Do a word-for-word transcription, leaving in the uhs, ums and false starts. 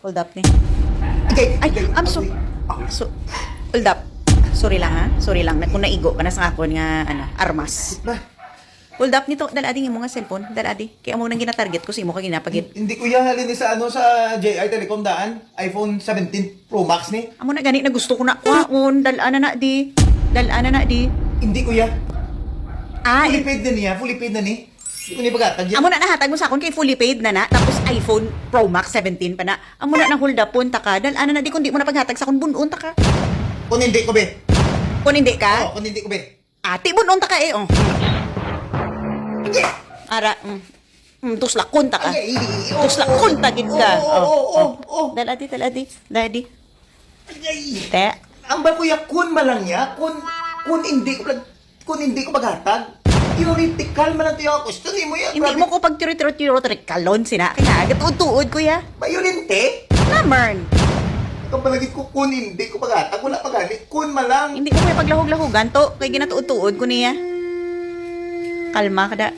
Hold up ni. Ay, I'm so, so, hold up. Sorry lang, ha? Sorry lang. Kung naigo ka na sa akon nga, ano, armas. Hold up nito, dal-a di imo nga cellphone. Dal-a di. Kay amo nang ginatarget ko sa imo kag ginapagit. Hindi, kuya, halin ni sa, ano, sa J I Telecom daan. iPhone seventeen Pro Max ni. Amo na gani na gusto ko na kwaon. Dal-a na na di. Dal-a na na di. Hindi, kuya. Ah, fully paid na niya. Fully paid na ni. Hindi ko ni paghatag yan. Amo na nahatag mo sa akon kay fully paid na na. Tapos iPhone Pro Max seventeen pa na. Amo na na hold up ta ka. Dal-a na na di kundi mo na paghatag sa akon bunon ta ka. Kung hindi ko, be. Kung hindi ka? Oo, kung hindi ko, be. Ati, bunon ta ka eh, oh. Ara, mm. Mm, tuslakon ta ka. Ay, ay, ay, oh, tuslakon ta gid ka. Oh, oh, oh, oh, oh. Dal-a di, dal-a di. Dal-a di. Ay, ay. Te. Ang ba, kuya, kun malang niya? Kun, kun hindi ko pag, kun hindi ko paghatag? Theoretical man ang tuyo question mo yan. Hindi mo ko pag theoretical sina. Kaya, gatuod-tuod, kuya. Bayulente? Lamern. Kapalagit ko, kun hindi ko paghatag, wala pa gani. Kun malang. Hindi ko kaya paglahog-lahogan to. Kay ginatuod-tuod ko niya. Kalma ka da.